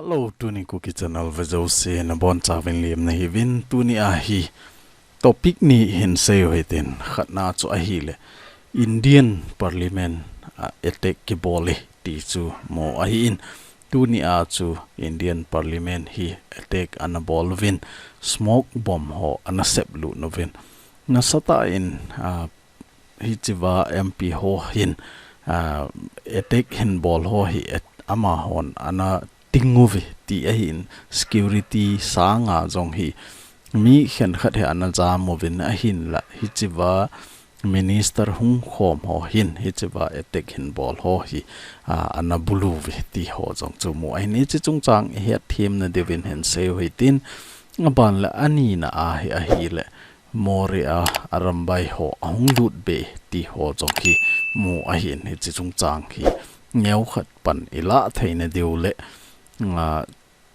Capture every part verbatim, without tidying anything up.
Hello, tuni Kuki Channel vejouse nabonchauvin lemna hiuvin, tuni a hi topic ni hin seiu hitin, khatna chu ahile Indian Parliament a attack kibol e ti chu mu ahin, tuni a chu Indian Parliament hi attack anabol uvin, smoke bomb ho anasep lut uvin. Nasatah in, a, hichea M P ho hin, a, attack hin bol ho hi et-, amahon anating uve ti ahin, security sanga jong hi mi khenkhat hi anajam uvin ahinla, hichea minister hung khom ho hin, hichea attack hin bol ho hi, a, anabulu uve ti ho jong chu mu ahin, hiche chungchang ihet themna diuvin hin seiu hitin, aban le anina a hi ahile, Moreh a, Arambai ho ahung lut be ti ho jong hi mu ahin, hiche chungchang hi neokhat pan ilah theina diu le, a,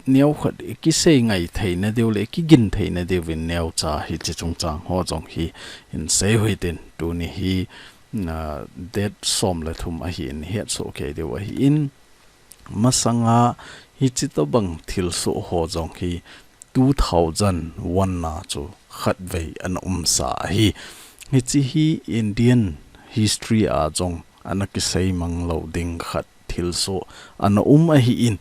neokhat ikisei ngai theina diu le, ikigin theina diuvin neocha hiche chungchang ho jong hi hin seiu hitin, tuni hi, a, date som le thum ahin, ihet soh kei diu ahin, masanga hiche tobang thilsoh ho jong hi two thousand one na chu khatvei ana umsa ahi. Hiche hi Indian history a jong ana kisei mang lou ding khat thilsoh ana um ahin.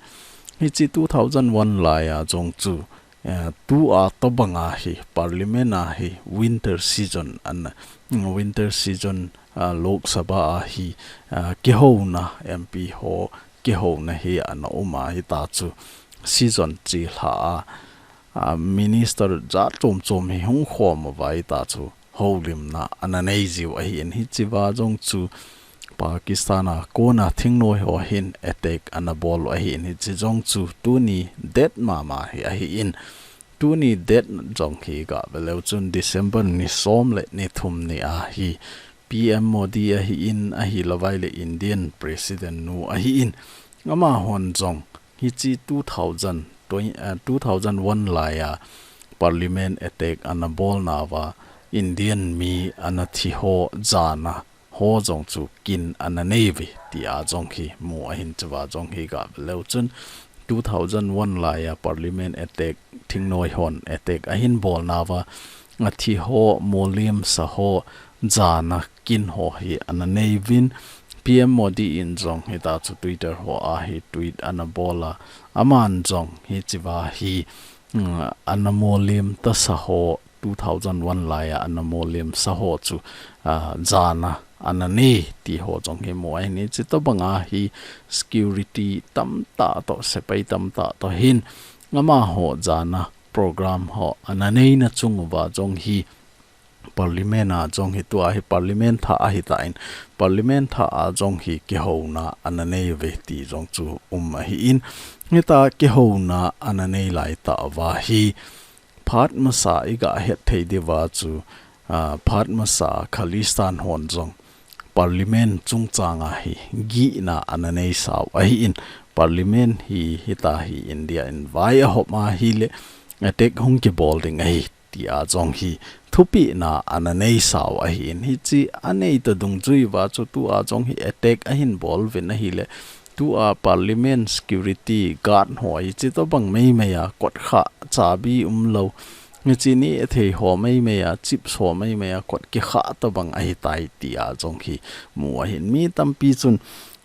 Hiche two thousand one lai a jong chu, eh, tua tobanga hi Parliament a hi winter season ana, winter season, ah, Lok Sabha a hi, ah, kihouna M P ho kihouna hi ana um a, hita chu season chilha a, a, minister jat chom chom hi hung khom uva, hita chu houlimna ana nei jiu ahin, hichea jong chu Pakistan a kona thingnoi ho hin attack ana bol u ahin, hiche jong chu tuni date mama hi ahin, tuni date jong hi gave leu chun December ni som le ni thum ni a hi P M Modi ahin, ahilouvai le Indian President nu ahin, amahon jong hiche two thousand, twen-, eh, two thousand one lai a Parliament attack ana bolnauva Indian mi ana thi ho jana ho jong chu kin ana nei uve tia jong hi mu ahin, chua jong hi gave leu chun two thousand one lai a Parliament attack, thingnoi hon attack ahin bolnauva athi ho, molem sa ho jana kin ho hi ana nei uvin, P M Modi in jong hita chu Twitter ho a hi tweet ana bol a, aman jong hichea hi, mm, ana molem tasa ho, two thousand one lai a ana molem sa ho chu, ah, jana ana nei ti ho jong hi mu ahin, hiche tobanga hi security tamtah toh, sepai tamtah toh hin, amaho jana program ho ana neina chung uva jong hi Parliament a jong hi, tua hi Parliament thah ahitan, Parliament thah a jong hi kihouna ana nei uve ti jong chu um ahin, hita kihouna ana nei laitah uva hi phat masa i gahet thei diuva chu, ah, phat masa Khalistan hon jong Parliament chungchanga hi gihna ana neisau ahin, Parliament hi hita hi India in vai ahop ahile attack hung kibol ding ahi tia jong hi thupehna ana neisau ahin, hiche anei ta dungjui uva chu tua jong hi attack ahin bol uvin ahile, tua Parliament security guard ho hiche tobang meimei a kot kha, chabi umlou, hiche ni ethei ho meimei a, chips ho meimei a kot kikha tobang ahitai tia jong hi mu ahin, mi tampi chun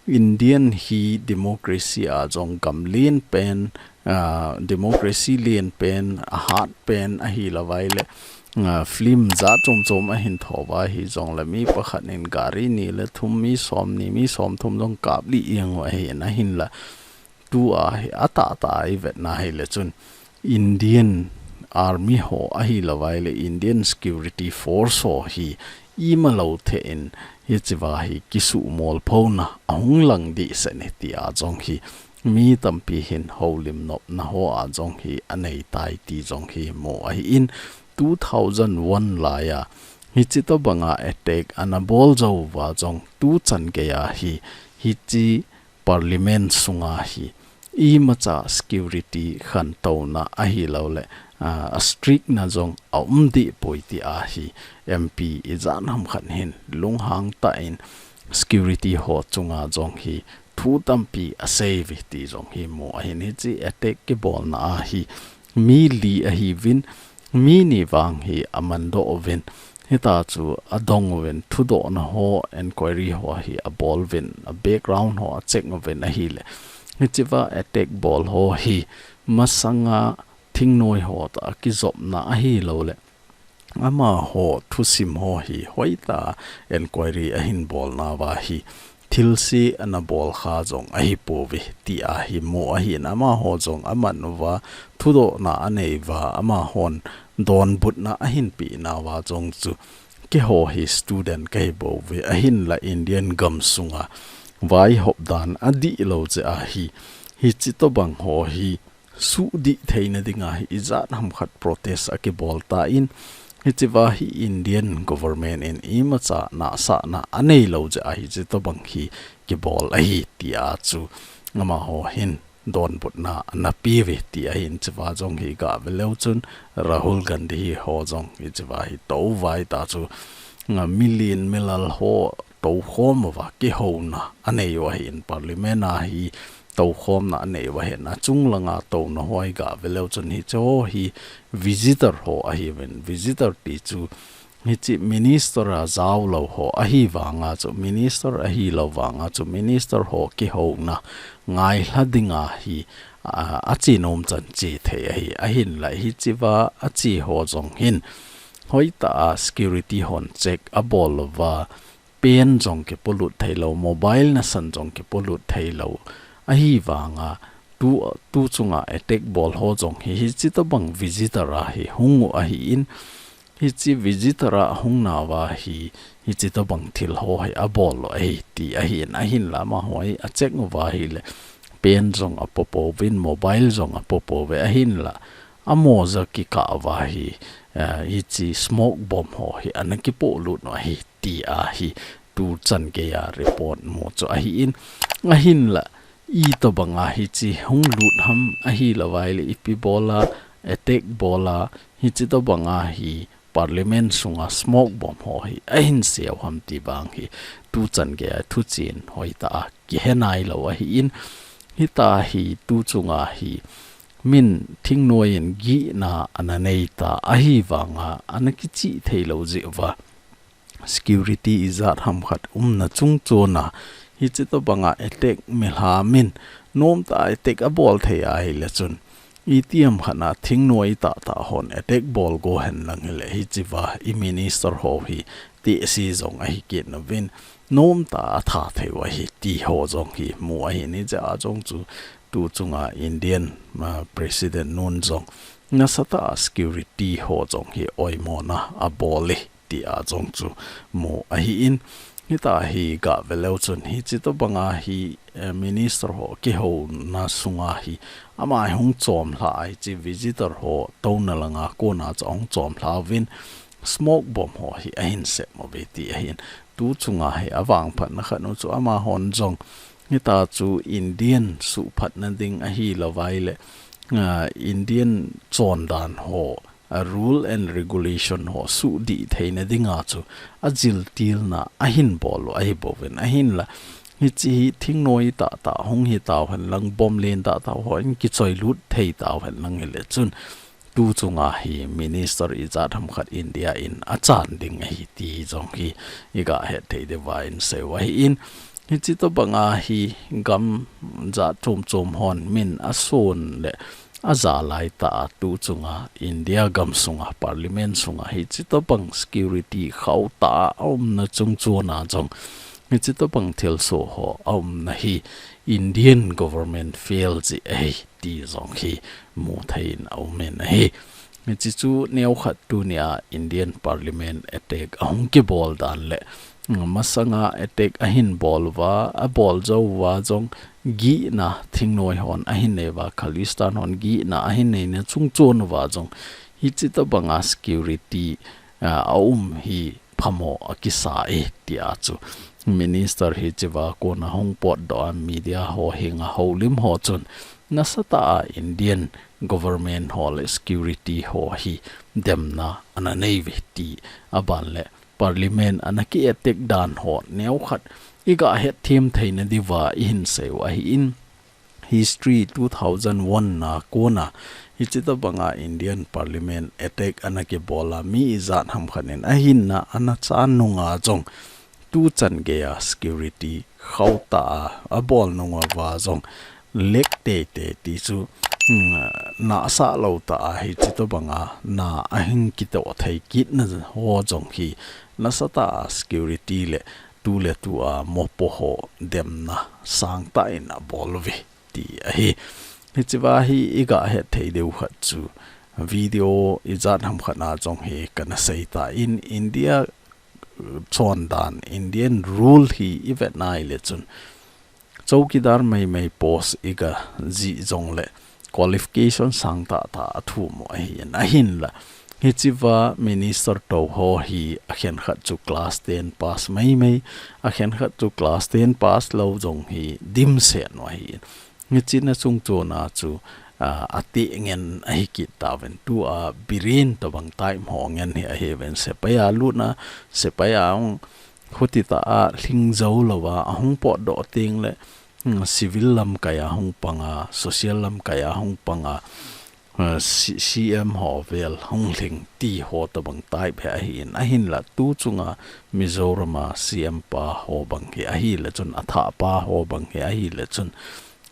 Indian hi democracy a jong gam lien pen, ah, democracy lien pen, ahat pen ahilouvai le, ah, film jat chom chom ahin thouva hijongle mi pakhat in gari ni le thum, mi som ni, mi som thum jong kap lih jeng u ahin, ahinla tua hi atahtah a i vetna hile chun Indian Army ho ahilouvai le Indian Security Force ho hi ima lou thei in hichea hi kisuhmolphona ahung lang dehset e tia jong hi mi tampi hin houlim nopna ho a jong hi anei tai ti jong hi mu ahin, two thousand one lai a hiche tobanga attack ana bol jou uva jong tuchan gei a hi hiche Parliament sunga hi imacha security khantouna ahilouleh, ah, a strict na jong aum deh poi tia hi M P ijat ham khat hin lunghang tah in security ho chunga jong hi thu tampi asei uve ti jong hi mu ahin. Hiche attack kibolna a hi mi li ahiuvin, mi ni vang hi amandoh uvin, hita chu adong uvin, thudohna ho, enquiry ho hi abol uvin, a background ho acheck uvin ahile, hichea attack bol ho hi masanga thingnoi ho tah a kijopna ahilouleh amaho thusim ho hi hoitah a enquiry ahin bolnauva hi thilse ana bolkha jong ahipouve ti ahi mu ahin. Amaho jong aman uva, thudohna anei uva, amahon donbutna ahin penauva jong chu keiho hi student kahi bouve, ahinla Indian gamsunga vaihop dan adihlou jeh ahi, hiche tobang ho hi suhdih theina dinga hi ijat hamkhat protest akibol tan, hichea hi Indian government in imacha nahsahna aneilou jeh ahi, hiche tobang hi kibol ahi tia chu amaho hin donbutna ana peuve ti ahin. Hichea jong hi gah veleu chun Rahul Gandhi ho jong hichea hi touvai tah chu, a, million milal ho toukhom uva kihouna anei u ahin, parliament a hi toukhomna anei u ahin, achung langa touna ho hi gah veleu chun hiche ho hi visitor ho ahiuvin, visitor ti chu hiche minister a jaolou ho ahivanga chu, minister ahilou vanga chu, minister ho kihouna ngailha dinga hi, a, achenom chan che thei ahi, ahinla hichea ache ho jong hin hoitah a security hon check abol uva, pen jong kipolut theilou, mobile nasan jong kipolut theilou ahivanga, tu, tu chunga attack bol ho jong hi, hiche tobang visitor a hi hung u ahin, hiche visitor a hungnauva hi, hiche tobang thil ho hi abol u ahi ti ahin, ahinla amaho hi acheck uva ahile pen jong apopouvin, mobile jong apopouve, ahinla amoja kikah uva hi, eh, hiche smoke bomb ho hi ana kipolut u ahi ti ahi tuchan geiya report mu chu ahin, ahinla itobanga hiche hung lut ham, ahilouva ahile ipi bola attack bol a, hiche tobanga hi parliament sunga smoke bomb ho hi ahin seu ham ti vang hi tuchan geiya thuchen hoitah a kihe nailou ahin, hitia hi tu chunga hi min thingnoi in gihna ana neita ahivanga ana kichih theilou jeh uva security ijat hamkhat umna chungchona hiche tobanga attack milham in nomtah a attack abol thei ahile chun, itiham khat a thingnoi tahtah hon attack bol go henlang hile hichea i minister ho hi tehse jong ahi kit uvin, nomtah a atha thei u ahi ti ho jong hi mu ahin, hichea jong chu tu chunga Indian, ah, president nun jong nasatah a security ho jong hi oimona abol e tia jong chu mu ahin, hitia hi gah veleu chun hiche tobanga hi, eh, minister ho kihouna sunga hi ama hung chomlha a, hiche visitor ho touna langa kona chu ahung chomlha uvin smoke bomb ho hi ahin sem uve ti ahin, tu chunga hi avangphatna khat u chu amahon jong hitia chu Indian suhphatna ding ahilouva ahile, ah, Indian chondan ho, a rule and regulation ho suhdih theina dinga chu ajiltilna ahin bol u ahi bouvin, ahinla hiche hi thingnoi tahtah hung hitau henlang, bomb len tahtah hon kichoilut thei tau henlang hile chun tu chunga hi minister ijat hamkhat India in achan ding ahi ti jong hi igah het thei diuva insei u ahin, hiche tobanga hi gam jat chom chom hon min ason le aja laitah a tu chunga India gamsunga parliament sunga hiche tobang security khauhtah a aumna chungchona jong hiche tobang thilsoh ho aumna hi Indian government fail jeh ahi ti jong hi mu thei in aumin ahi. Hiche chu neokhat tunia Indian parliament attack ahung kibol dan le, mm, masanga attack ahin bol uva, abol jou uva jong gihna thingnoi hon ahin nei uva, Khalistan hon gihna ahin neina chungchon uva jong hiche tobanga security, ah, aum hi phamo akisa e tia chu minister hichea kona hung potdoh a media ho henga houlim ho chun nasatah a Indian government ho le security ho hi demna ana nei uve ti, aban le parliament ana ki attack dan ho neokhat iga hetthem theina diuva ihin seiu ahin, history two thousand one na kona hichi tobanga Indian Parliament attack ana kibola mi ijat hamkhat in ahinna ana chan nunga jong tuchan geiya security khauta a abol nunga va jong lek teitei ti chu, mm, nasa lou ta a hichi tobanga na ahing kitoh thei kitna ho jong hi nasatah a security le tu le tu a mopo ho demna sangtah in abol uve ti ahi. Hichiva hi iga het thei diu khat chu video ijat hamkhat na jong hi kana sei tan India, uh, chondan Indian rule hi ivet nai le chun chowkidar maimai post iga jih jongle qualification sangtah tah athum u ahin, ahinla hichiva minister tou ho hi akhenkhat chu class ten pass maimai, akhenkhat chu class ten pass lou jong hi dimset u ahin. Hichina chungchona chu, ah, ateh ngen ahi kit tauvin. Tua Biren tobang type ho ngen hi ahiuvin, sepai a lutna, sepai a hung khuti tah a lhing jou louva ahung potdoh tengle, hmm, civil lamkai a hung panga, social lamkai a hung panga, uh, C-, C M ho vel hung lhing ti ho tobang type hi ahin, ahinla tu chunga Mizoram a C M pa ho bang hi ahile chun, athah pa ho bang hi ahile chun,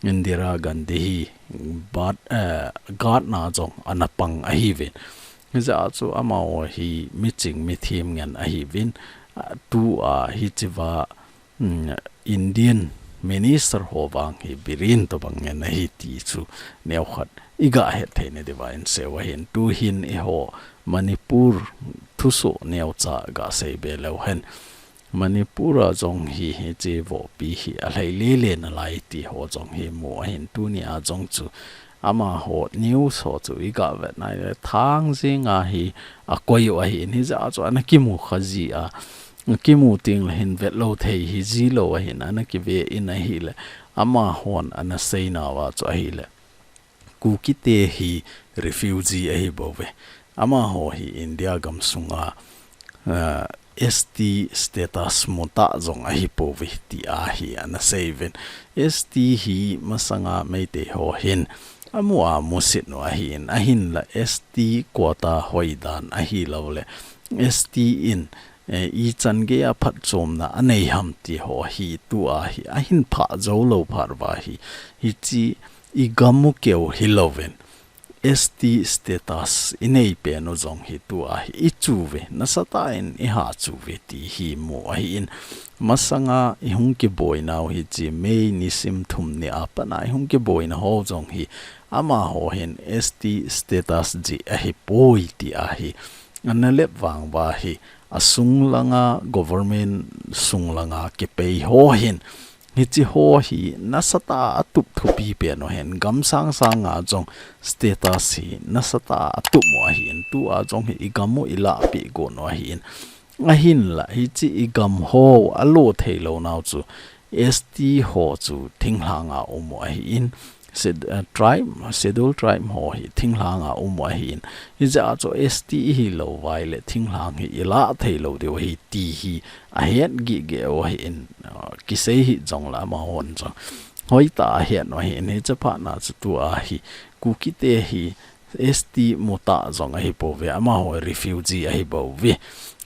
Indira Gandhi hi bat, eh, guard na jong ana pang ahiuvin. Hijeh a chu amaho hi miching mithem ngen ahiuvin, ah, tua hichiva, mm, Indian minister ho vang hi Biren tobang ngen ahi ti chu neokhat iga het theina diuva ihin seiu ahin. Tuhin eiho Manipur thusoh neocha gasei be leu hen, Manipur a jong hi, hichi vohpi hi alhai lele nalai ti ho jong hi mu ahin. Tuni a jong chu amaho news ho chu iga vet nai le thang jing a hi akoi u ahin, hijeh a chu ana kimu kha ji a, kimu tengle hin vet lou thei hi ji lou ahin, ana kive in ahile amahon ana sei nauva chu ahile Kukite hi refugee ahi bouve. Amaho hi India gamsunga, ah, S T status muta jong ahi pouve tia hi ana seiuvin. S T hi masanga Meitei ho hin amu a musit u ahin, ahinla S T quota hoidan ahilouleh S T in, eh, ichan geiya phatchomna anei ham ti ho hi tua hi ahin phah jou lou phat uva hi, hichi igam u keu hilouvin, S T status inei pen u jong hi tua hi ichu uve, nasatah in iha chu uve ti hi mu ahin. Masanga ihung kiboi nau hichi May nisim thum ni a pat a ihung kiboi na ho jong hi amaho hin S T status jeh ahi poi tia hi ana lep vang uva hi, asung langa, government sung langa kipei ho hin, hichi ho hi nasatah a atup thupi pen u ahin, gam sang sanga jong status hi nasatah a atup u ahin, tua jong hi igam u ilah peh gon u ahin. Ahinla hichi igam ho alo thei lou nau chu S T ho chu thinglhang a um u ahin, Sched-, eh, tribe, schedule tribe ho hi thinglhang a um u ahin. Hijeh a chu S T ihi lou uva ahile thinglhang hi ilah thei lou diu ahi ti hi ahet gige u ahin, ah, kisei hih jongle amahon jong hoitah a ahet u ahin, hiche phat na chu tua hi Kukite hi S T muta jong ahi pouve, amaho refugee ahi bouve.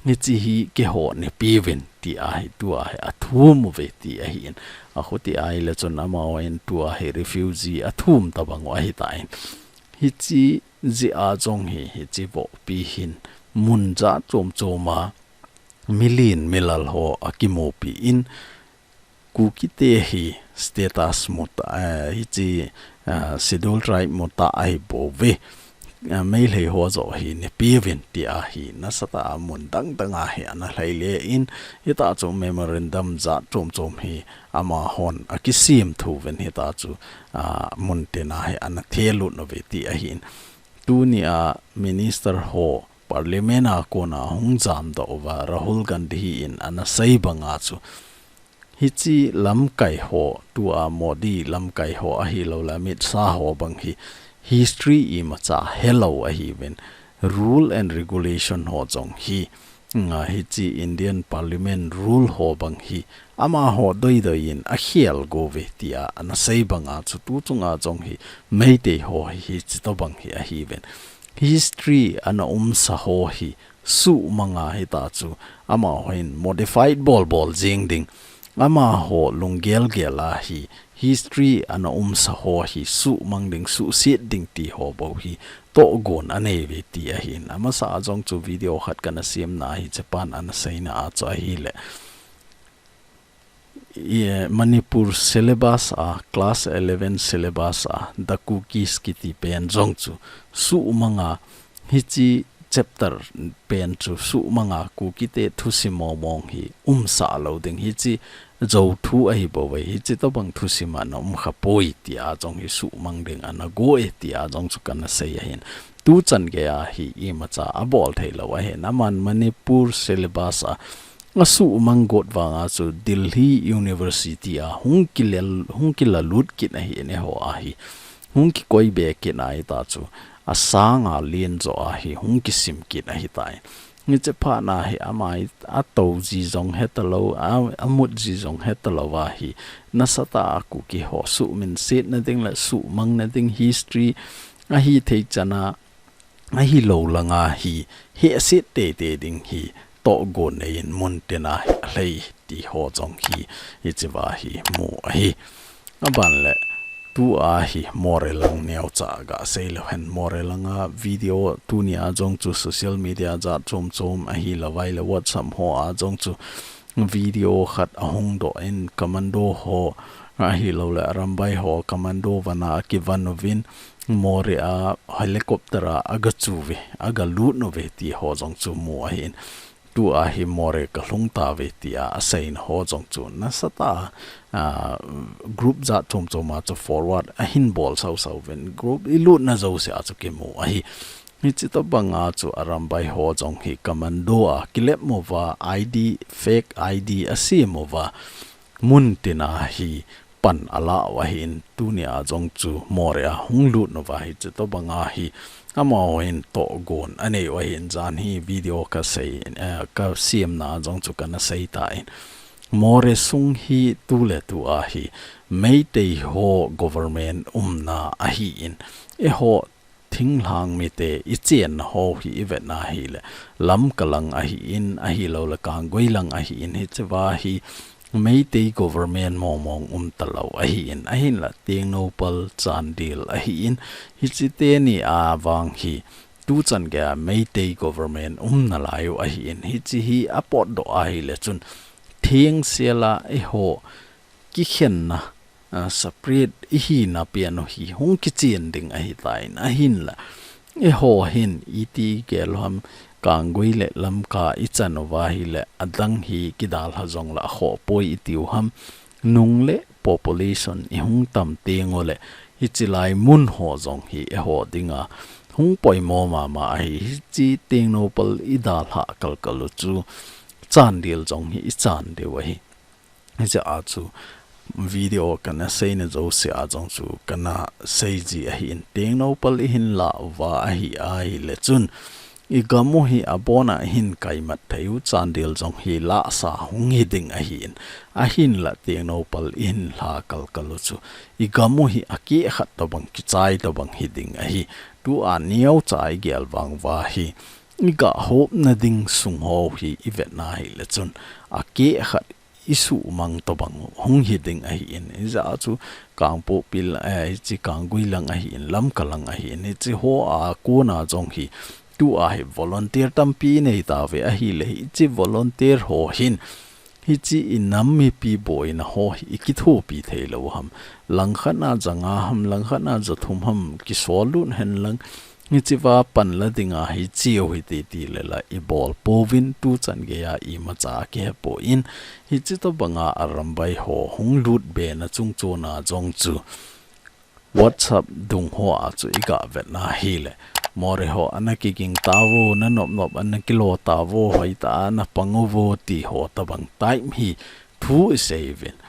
Hichi hi keiho neipeuvin tia hi tua hi athum uve ti ahin. Akhuti ahile chun amahon tua hi refugee athum tabang u ahitan. Hichi jeh a jong hi, hichi vohpi hin mun jat chom chom a milen milal ho akimupi in, Kukite hi status muta, eh, hichi, eh, schedule tribe muta ahi bouve. Eh, Meitei ho joh hi neipeuvin tia hi nasatah a mun dang dang a hi ana lhaile in, hitah chu memorandum jat chom chom hi amahon akisem thu uvin hitah chu, ah, mun tin a hi ana thelut uve ti ahin. Tuni a minister ho parliament a kona hung jamdoh uva Rahul Gandhi in ana sei banga chu, hichi lamkai ho, tua Modi lamkai ho ahilouleh Amit Shah ho bang hi history imacha helou ahiuvin, rule and regulation ho jong hi nga hiche Indian Parliament rule ho bang hi amaho doidoi in akhel gou ve tia ana sei banga chu tu chunga jong hi Meitei ho hi hiche tobang hi ahiuvin. History ana umsa ho hi suhmanga hita chu amaho hin modified bolbol jing ding. Amaho lunggelgel a hi history ana umsa ho hi suhmang ding, suhset ding ti ho bou hi tohgon anei uve ti ahin. Amasa a jong chu video khat kana semna hi Japan ana seina a chu ahile. I, Manipur syllabus a, class eleven syllabus a, The Kukis kiti pen jong chu suhmanga hiche chapter pen chu suhmanga Kukite thusim mong mong hi umsa lou ding hiche Zo thu ahi bou ve, hiche tobang thusim ana um khapoi tia jong hi suhmang ding ana go e tia jong chu kana sei ahin. Tu chan geiya hi imacha abol thei lou ahin. Aman Manipur syllabus a, asuhmang got vanga chu Delhi University a hung kilel, hung kilalut kit ahin eiho a hi. Hung kikoi be kit ahita chu. Asanga len jo a hi hung kisim kit ahitai. Hiche phat na hi ama hi atou ji jong hetalou, a, amut ji jong hetalou a hi. Nasatah a Kuki ho suhminsetna ding le suhmangna ding history ahi thei chana ahilou langa hi hehset teitei ding hi tohgon nei in muntina hi alhai ti ho jong hi hichea hi mu ahi. Aban le tua hi Moreh lang neocha gasei leu hen. Moreh langa video tunia jong chu social media jat chom chom ahilou vai le WhatsApp ho a jong chu video khat ahung doh in commando ho ahilou le Arambai ho commando vana akivan uvin Moreh a helicopter a agachu uve, agalut uve ti ho jong chu mu ahin. Tua hi Moreh kalhung tauve tia aseina ho jong chu nasatah a, a, group jat chom chom a chu forward ahin bol sau sau uvin group ilutna jouse a chu kimu ahi. Hiche tobanga chu Arambai ho jong hi commando a kilep uva I D, fake I D asem uva muntina hi pan alah u ahin tunia jong chu Moreh a hung lut uva hiche tobanga hi amaho hin tohgon anei u ahin jan hi video kasei, eh, kasemna jong chu kana sei tan. Moreh sung hi tuletua hi Meitei ho government umna ahin eiho thinglhang mite ichenna ho hi ivetna hile Lamka lang ahin, ahilou le Kanggui lang ahin, hichea hi Meitei government mong mong umtalou ahin, ahinla Tengnoupal, Chandel ahin, hiche teni a vang hi tu chan geiya Meitei government umnalai u ahin, hiche hi apotdoh ahile chun thengsel a eiho kikhenna, a, separate ihina pen u hi hung kichen ding ahitan, ahinla eiho hin iti gel u ham, Kanggui le Lamka ichan uva hile adang hi kidalha jongle akhohpoi itiu ham, nung le population ihung tam teng ule hichelai mun ho jong hi eiho dinga hung poimo mama ahi. Hiche Tengnoupal idalhah kalkal u chu Chandel jong hi ichan diu ahi. Hichea chu video kana seina jouse a jong chu kana seiji ahin, Tengnoupal ihin lah uva ahi ahile chun igam u hi abona ihin kaimat thei u, Chandel jong hi lahsa hung hiding ahin, ahinla Tengnoupal ihin lha kalkal u chu igam u hi akeh khat tobang kichai tobang hiding ahi. Tua neocha igel vang uva hi igah hopna ding sung ho hi ivetna hile chun akeh khat isuhmang tobang hung hiding ahin, hijeh a chu Kangpokpi, eh, hiche Kanggui lang ahin, Lamka lang ahin, hiche ho a kona jong hi tua hi volunteer tampi inei tauve ahile hiche volunteer ho hin hiche inam mipi boina ho hi ikithopi theilou ham, langkhat na janga ham, langkhat na jathum ham kisol lut henlang, hichea panla dinga hi cheu hite tile la ibol pouvin tu chan geiya imacha akihepon, hiche tobanga Arambai ho hung lut bena chungchona jong chu WhatsApp dung hoa chu igah vetna hile Moreh ho ana kiging tauvo, nanop nop ana kilo tauvo, hoitah a napang uvo ti ho tobang time hi thu isei uvin.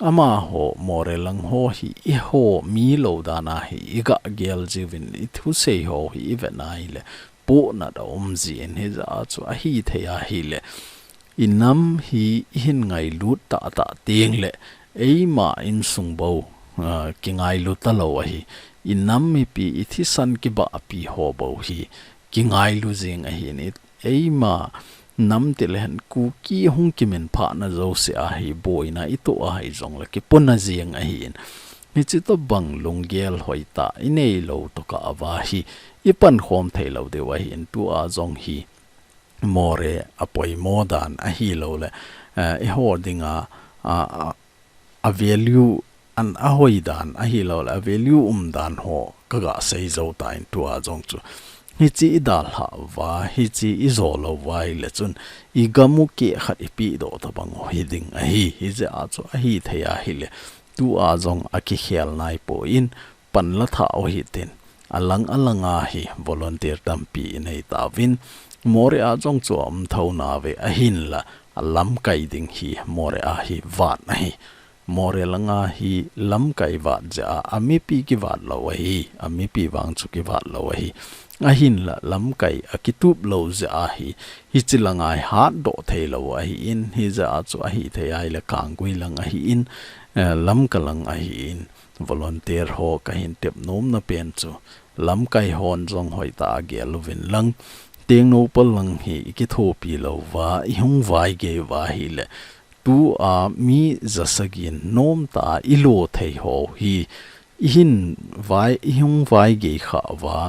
Amaho Moreh lang ho hi eiho milou dan a hi igah gel jiuvin, ithusei ho hi ivetna hile kipohnat aum jin, hijeh a chu ahithei ahile, i nam hi i hin ngailut tahtah teng le, eima insung bou, ah, kingailu talou ahi. I nam mipi i thisan kibahpi ho bou hi kingailu jing ahin, i, eima nam tile hen Kuki hung kiminphahna jouse a hi boina i toh ahi jongle kipona jing ahin. Hichi tobang lunggel hoitah i neilou tokah uva hi i pankhom theilou diu ahin, tua jong hi Moreh a poimo dan ahilouleh, eh, eiho dinga, a, a, a value an a hoi dan ahilouleh, a value um dan ho kaga sei jou tan tua jong chu. Hichi i dalha uva, hichi i jou lou uva ahile chun, i gam u keh khat i pehdoh tabang u hiding ahi, hijeh a chu ahithei ahile, tua jong akikhel naipon, panla thah u hitin, alang alang a hi volunteer tampi i nei tauvin, Moreh a jong chu a um thou nauve ahinla, a lamkai ding hi Moreh a hi vat ahi. Moreh langa hi lamkai vat jeh a, a mipi kivat lou ahi, a mipi vang chu kivat lou ahi. Ahinla lamkai a kitup lou jeh a hi, hichi langa hi hatdoh theilou ahin, hijeh a chu ahithei ahile Kanggui lang ahin, eh, Lamka lang ahin, volunteer ho kahin tep nomna pen chu, lamkai hon jong hoitah a gel uvin lang, Tengnoupal lang hi i kithopi lou uva, i hung vaigei uva ahile, tua mi jasagin nomtah a i lo thei ho hi, i hin vai, i hung vaigei kha uva,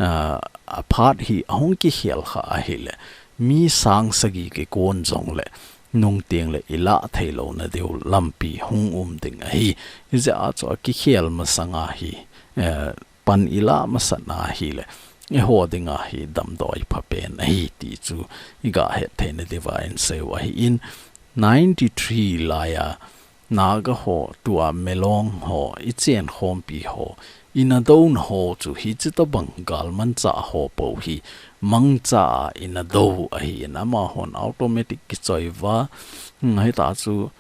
ah, a phat hi a hung kikhel kha ahile, mi sang sagi kikon jongle, nungteng le i lah theilouna diu lampi hung um ding ahi. Hijeh a chu akikhel masanga hi, eh, pan i lah masat na ahile, eiho dinga hi damdoi phapen ahi ti chu i gahet theina diuva in sei u ahin, ninety-three laiya, Naga ho, tua Melong ho, i chenkhompi ho, i na douna ho chu hichi tobang gal manchah ho pou hi, mangcha a i na dou ahin, amahon automatic kichoi uva, mm, hita chu,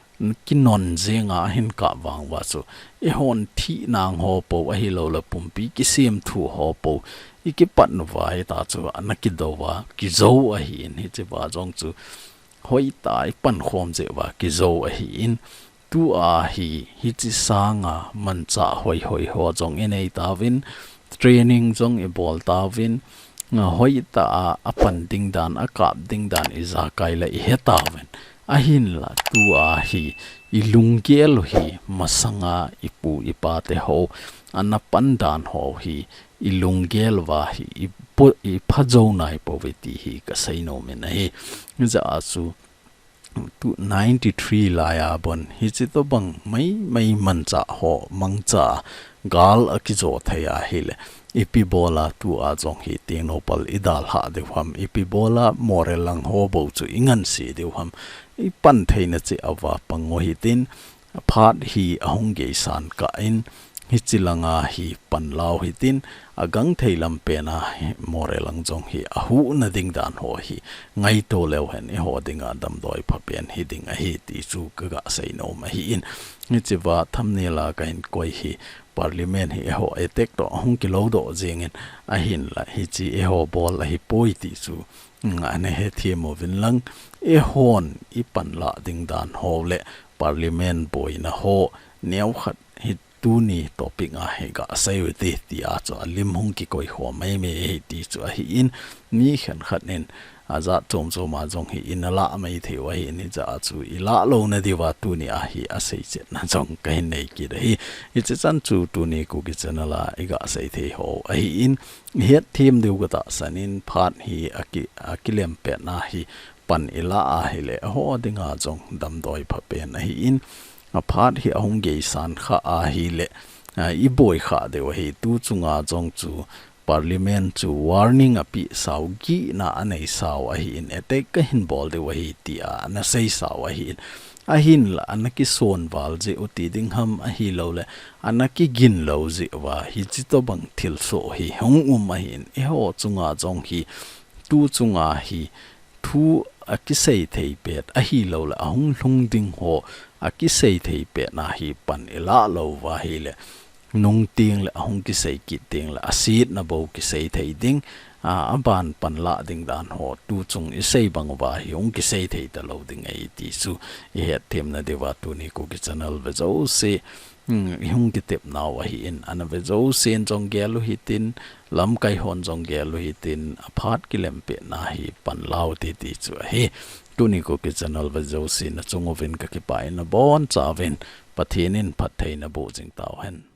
kinon jenga ahin kap vang uva chu, eihon thih nang ho pou ahilouleh pumpi kisemthu ho pou, i kipat uva hita chu, ana kidou uva, kijou ahin, hichi uva jong chu, hoitah a i pankhom jeh uva kijou ahin, tua hi, hichi sanga manchah hoihoi ho jong i nei tauvin, training jong i bol tauvin, nga hoitah a, a pan ding dan, a kap ding dan i jakai le i he tauvin. Ahinla tua hi, i lunggel u hi, masanga i pu i pa te ho, ana pan dan ho hi, i lunggel uva hi, i po-, i phajou nai pouve ti hi ka sei nom in ahi. Hijeh a chu, tu ninety-three laiya bon, hichi tobang mai, mai manchah ho, mangcha, gal a kijo thei ahile, ipi bola tua jong hi Tengnoupal i dalha diu ham, ipi bola Moreh lang ho bou chu i nganse diu ham, i pan theina cheh uva pang u hitin, phat hi a hung geisan kah in, hichi langa hi pan lau hitin, a gangthei lam pen a hi Moreh lang jong hi a huhna ding dan ho hi ngaito leu hen eiho dinga damdoi phapen hiding ahi ti chu ka ga sei nom ahin. Hichi uva thumbnail a ka hin koi hi Parliament hi eiho attack toh hung kilou doh jeng in ahinla hichi eiho bol ahi poi ti chu, mm, ana hethem uvin lang eihon i panla ding dan ho le Parliament boina ho neo khat hi tuni topic a hi ga sei u hite, tia chu a lim hung kikoi khom mai mai ahi ti chu ahin, mi khenkhat in a jat chom chom a jong hi i na lah mai thei u ahin, hijeh a chu i lah louna diuva tuni a hi a seichetna jong ka hin nei kit ahi. Hichi chan chu tuni Kuki Channel a i ga sei thei ho ahin, i hetthem diu ka tahsan in phat hi a ki, a kilem petna hi pan i lah ahile, eiho dinga jong damdoi phapen ahin, a phat hi a hung geisan kha ahile, a, i boi kha diu ahi, tu chunga jong chu Parliament chu warning a pe sau, gihna a nei sau ahin, attack ka hin bol diu ahi, tia ana sei sau ahin, ahinla ana kison val jeh u ti ding ham ahilouleh, ana kigin lou jeh uva, hichi tobang thilsoh hi hung um ahin, eiho chunga jong hi, tu chunga hi, thu a kisei thei pet ahilouleh, a hung lhung ding ho a kisei thei petna hi pan i lah lou uva ahile, nung teng le a hung kisei kit teng le, a setna bou kisei thei ding, a, aban panlah ding dan ho tuchung isei bang uva hi hung kisei thei talou ding ahi ti chu ihet themna diuva tuni Kuki channel ve jouse, hmm, ihung kitepnau ahin, ana ve jousen jong gel u hitin, lamkai hon jong gel u hitin, aphat kilempehna hi panla u hite ti chu ahi. Tuni Kuki channel ve jouse nachung uvin kakipah in abonchauvin Pathen in phattheina boh jing tauhen.